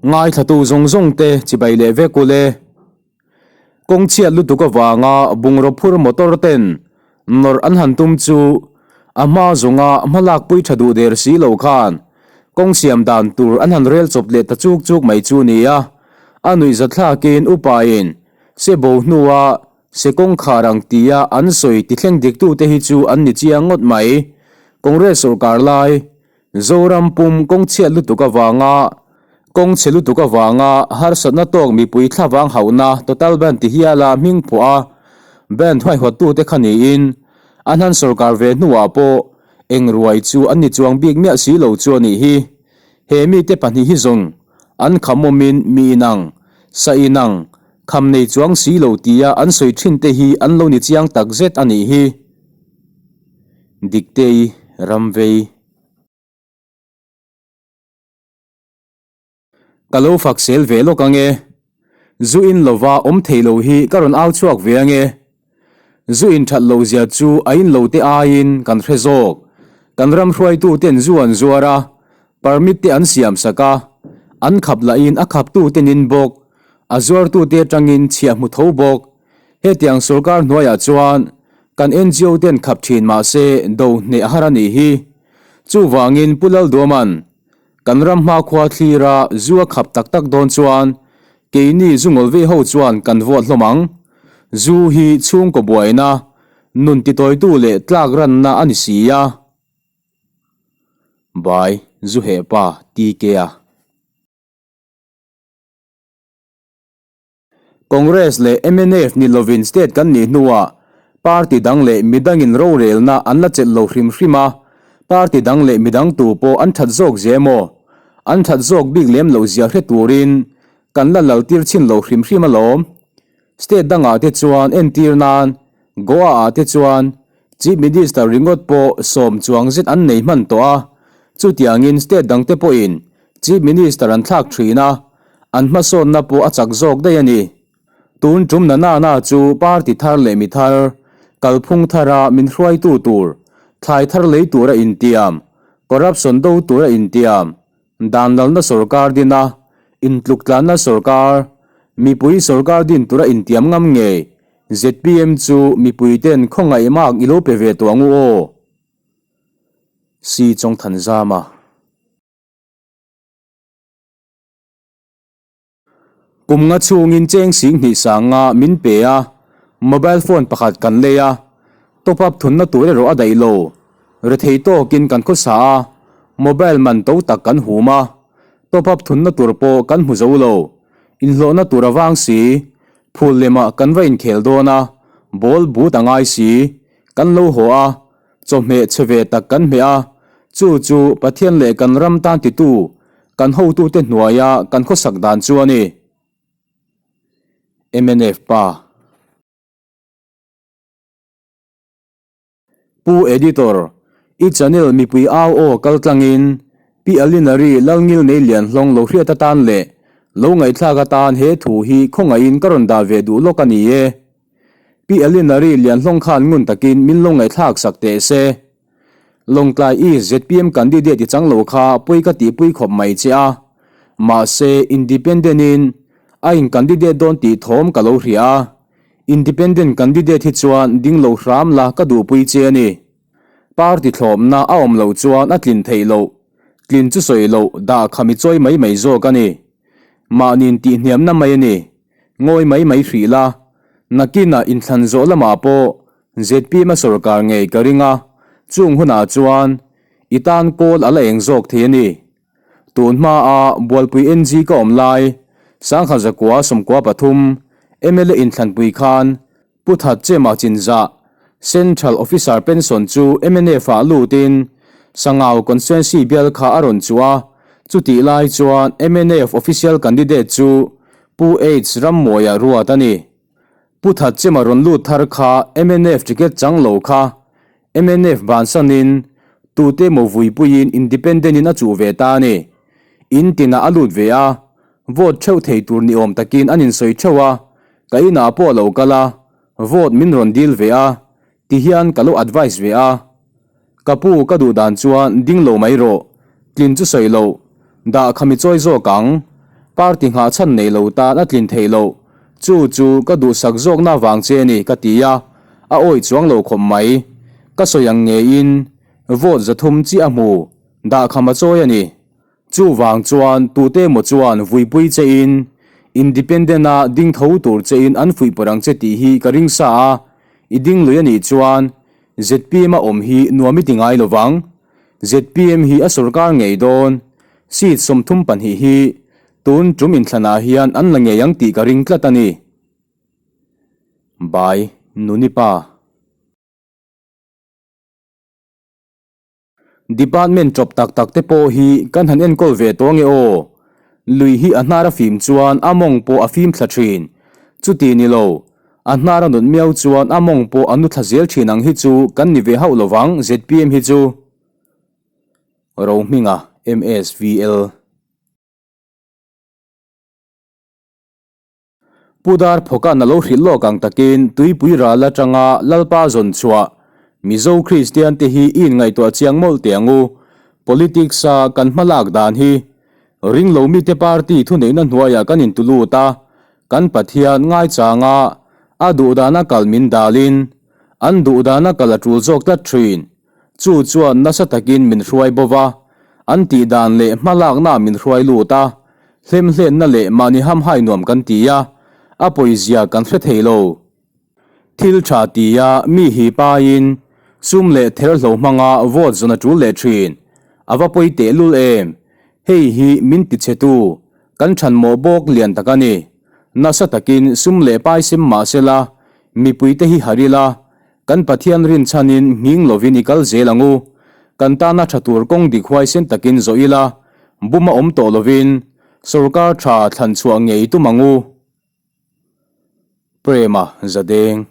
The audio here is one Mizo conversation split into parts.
Ngaithlatu zawng zawng te chibai leh vek ule. Kawng chhiat lutuk avanga bungraw phur motor ten nawrh an han tum chu a hma zawnga hmalak pui tha duh der si lo khan kawng siam dan tur an han rel chawp leh ta chuk chuk mai chu nia. A nuihzathlakin upain se bo hnua se kawngkhar ang tia an sawi ti thleng diktute hi chu an ni chiang ngawt mai. Congress sawrkar lai Zoram pum kawng chhiat lutuk avanga kawng chhe lutuk avanga harsatna tawk mipui thlavang hauhna Total Band ti hiala hming phuah a, band huaihawttute kha niin an han sawrkar ve hnuah pawh eng ruai chu an ni chuang bik miah si lo chu a nih hi. He mite pahnih hi zawng an khamawmin mi inang, sa inang, kham nei chuang si lo tia an sawi thinte hi an lo ni chiang takzet a nih hi. Diktei Ramvei. Ka lo fak sel ve lawk ange. Zu in lova awm thei lo hi ka rawn au chhuak ve ange. Zu in that lo zia chu a in lo te aiin kan hre zawk. Kan ram hruaitu ten zu an zuar a, permit te an siam sak a, an khap lahin a khaptu ten in bawk, a zuartu te atangin chhiah hmu tho bawk. Hetiang sorkar hnuaiah chuan kan NGO ten khap thin mah se do hneh a har a nih hi. Chuvangin Pu Lalduaman kan ram hmakhua thlira zu a khap tak tak dawn chuan keini zu ngawlvei ho chuan kan vote hlawm ang. Zu hi chhungkaw buaina, nun titawitu leh tlak ranna a ni si a. By Zuhehpa TK a. Congress leh mnf ni lovin state kan nih hnuah party dang leh midangin rorelna an la chelh lo hrim hrim a, party dang leh midang tu pawh an that zawk zia emaw, an that zawk bik lem loh zia hre turin kan la laltir chhin lo hrim hrim alawm. State dangah te chuan entir nan Goa ah te chuan Chief Minister ringawt pawh sawm chuang zet an nei hman tawh a, chutiangin state dangte pawhin Chief Minister an thlak thin a, an hmasawnna pawh a chak zawk daih a ni. Tun tum na na na chu party thar leh mi thar, kalphung thara min hruaitu tur, thlai thar lei tura intiam, corruption do tura intiam, dan lalna sorkar dina, intluktlanna sorkar, mipui sorkar din tura intiam ngam ngei, zpm chu mipuiten khawngaih mak i lo pe ve tawh ang u aw. Si Chawngthanzama. Kum nga chhungin cheng sing hnih sanga min pe a, mobile phone pakhat kan lei a, top up thunna tur erawh a daih lo. Rethei tawkin kan khawsa a, mobile man to tak kan hum a, top up thunna tur pawh kan hmu zo lo. Inhlawhna tur a vang si, phul lemah kan va inkhel dawn a, ball but a ngai si, kan lo haw a, Chawhmeh chhe ve tak kan hmeh a, chu chu Pathian leh kan ram tan titu, kan hotute hnuaia kan khawsak dan chu a ni. Mnf pa. Pu Editor, i channel mipui au aw kal tlangin Pi Alinari Lalngil nei lian hlawng lo hriat atan leh lo ngaihthlak atan he thu hi khawngaihin ka rawn dah ve duh lawk a ni e. Pi Alinari Lianhlawng khan ngun takin min lo ngaihthlak sak teh se. Lawngtlai East zpm candidate i chang lo kha pawi ka tihpui khawp mai che a. Mahse, Independent in a in candidate dawn tih thawm ka lo hria a. Independent candidate hi chuan ding lo hram la ka duhpui che a ni. Party thlawpna a awm loh chuan a tlin theih loh, tlin chu sawi loh dah kha mi chawi mai mai zawk a ni. Mahni'n tihhniamna mai a ni. Ngawi mai mai hrih la, nakinah inthlan zawh lamah pawh zpm a sawrkar ngei ka ring a, chung hunah chuan i tan kawl a la eng zawk thei a ni. Tun hmaa Bualpui NG ka awm lai, Sangha zakua 13 mla inthlanpui khan Pu That Chema Chinzah, Central Officer pension chu mnf ah lutin Sangau Constituency bial kha a rawn chuh a, chutih lai chuan mnf official candidate chu Pu H Rammawia ruat a ni. Pu That Chema rawn lut thar kha mnf ticket chang lo kha mnf bansanin tute maw vuipuiin independent in a chuh ve ta a ni. In tinah a lut ve a, vote theuh thei tur ni awm takin an insawi theuh a, Ka inah pawh a lo kal a, vote min rawn dil ve a, ti hian ka lo advice ve a. Ka pu ka duh dan chuan ding lo mai rawh, tlin chu sawi loh, dah kha mi chawi zawk ang. Party nghah chhan nei lo tan a tlin theih loh. Chu chu ka duhsak zawkna vang che a ni ka ti a, a awih chuang lo khawp mai. Ka sawi ang ngeiin vote 300 chiah a hmu, dahkham a chawi a ni. Chuvang chuan tute emaw chuan vuipui chein Independent-a ding tho tur chein an fuih pawrh ang che tih hi ka ring sa a, i ding lui a nih chuan zpm a awm hi nuam i ti ngai lo vang. Zpm hi a sorkar ngei dawn. Seat 32 hi tun tum inthlanah hian an la ngei ang tih ka ring tlat a ni. By Nunipa. Department chawp tak tak te pawh hi kan han enkawl ve tawh ange aw. Lui hi a hnar a fim chuan a mawng pawh a fim thla thin. Chuti ni lo, a hnar a nut miau chuan a mawng pawh a nu thla zel thin ang hi chu kan ni ve hauh lovang zpm hi chu. Rohminga MSVL. Pu Dar Phawkan a lo hrilh lawk ang takin tuipui ral atanga Lalpa zawn chhuah Mizo Kristian te hi i inngaihtuah chiang mawlh teh ang u. Politics a kan hma lak dan hi ringlo mite party thuneihna hnuaiah kan intulut a, kan Pathian ngaichanga a duhdana kal min dalin an duhdana kal a tul zawk tlat thin. Chu chuan nasa takin min hruai bo va, an tih dan leh hmalakna min hruai lut a, hlemhlenna leh mahni hamhai nuam kan ti a, a pawizia kan hre thei lo. Thil tha tia mi hi paiin sum leh therhlo hmanga vote zawn a tul leh thin. A va pawi tehlul em? Hei hi min tichhetu, kan thanmawh bawk lian tak a ni. Nasa takin sum leh pai sem mah sela, mipuite hi harh ila, Kan Pathian rinchhanin nghing lovin i kal zel ang u. Kan tana tha tur kawng dik huaisen takin zawh ila, bum a awm tawh lovin sorkar tha thlan chhuah ngei tum ang u. Prema Zadeng.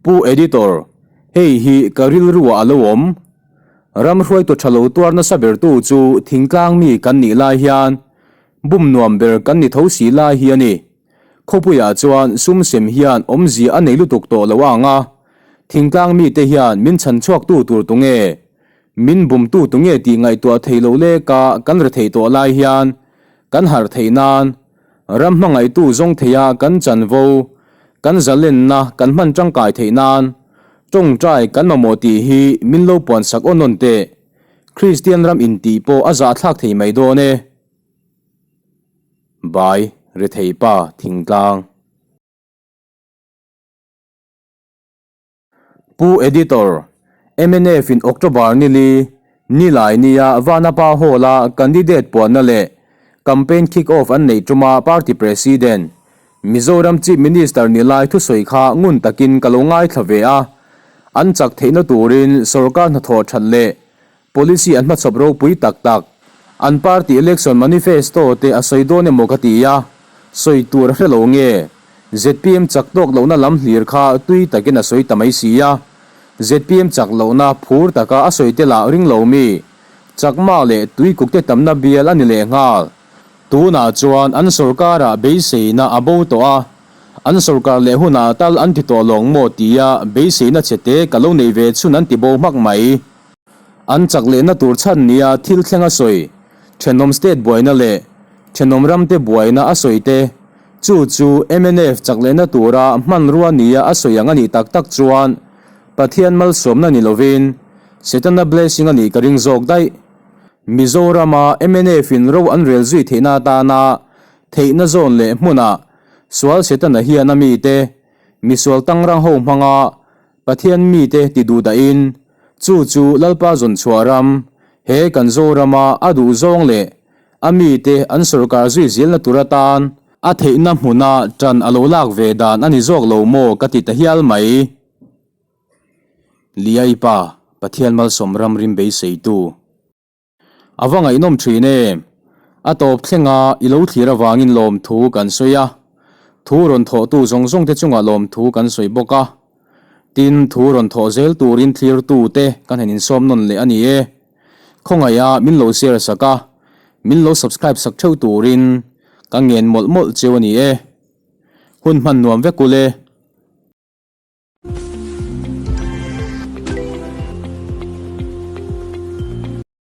Pu Editor, hei hi ka rilruah a lo awm. Ram hruaitu tha lo tuar nasa bertu chu thingtlang mi kan nih lai hian bum nuam ber kan ni tho si lai hi a ni. Khawpuiah chuan sum sem hian awmzia a nei lutuk tawh lo ang a, thingtlang mite hian min chhan chhuaktu tur tunge, min bumtu tunge tih ngaihtuah thei lo leka kan re theih tawh lai hian kan harh theih nan Ram hmangaihtu zawng theia kan chanvo, kan zalenna kan hman tangkai theih nan tawngtai kan mamawh tih hi min lo puansak aw nawn teh. Kristian ram intih pawh a zahthlak thei mai dawn e. Bai, Rethei pa, Thingtlang. Pu Editor, mnf in October nili, Nilai nia Vanapa Hall-a candidate puanna leh campaign kick-off an neih tuma party president, Mizoram Chief Minister Nilai thusawi kha ngun takin ka lo ngaithla ve a. An chak theihna turin sorkar hnathawh that leh policy an hmachhawp ropui tak tak, an party election manifesto te a sawi dawn emaw ka ti a, sawi tur a hre lo nge? Zpm chak tawk lohna lam hlir kha tui takin a sawi ta mai si a, zpm chak lohna phur taka a sawi te lah ring lo mi, chakma leh tuikuk te tamna bial a ni lehnghal. Tunah chuan an sorkarah beiseina a bo tawh a, an sorkar leh hunah tal an ti tawh lawng maw tia beiseina chhe te ka lo nei ve chhun an ti bo hmak mai. An chak lehna tur chhan nia thil thleng a sawi, thenawm state buaina leh thenawm ramte buaina a sawi te, chu chu mnf chak lehna tura hmanrua nia a sawi ang a nih tak tak chuan Pathian malsawmna ni lovin Setana blessing a nih ka ring zawk daih. Mizorama mnf in ro an rel zui theihna atana theihna zawn leh hmunah sual Setana hian a mite misual tangrang ho hmanga Pathian mite ti duh dahin, chu chu Lalpa zawn chhuah ram, he kan Zorama a duh zawng leh a mite an sorkar zui zilna tur atan a theihna hmuna tan a lo lak ve dan a ni zawk lo maw ka ti ta hial mai. Liai pa, Pathian malsawm ram rim beiseitu. A va ngaihnawm thin em? A tawp thlenga i lo thlir avangin lawmthu kan sawi a, thu rawn thawhtu zawng zawng te chungah lawmthu kan sawi bawk a. Tin, thu rawn thawh zel turin thlirtute kan han insawm nawn leh a ni e. Khawngaiha min lo share sak a, min lo subscribe sak theuh turin ka ngen mawlh mawlh cheu a ni e. Hun hman nuam vek ule.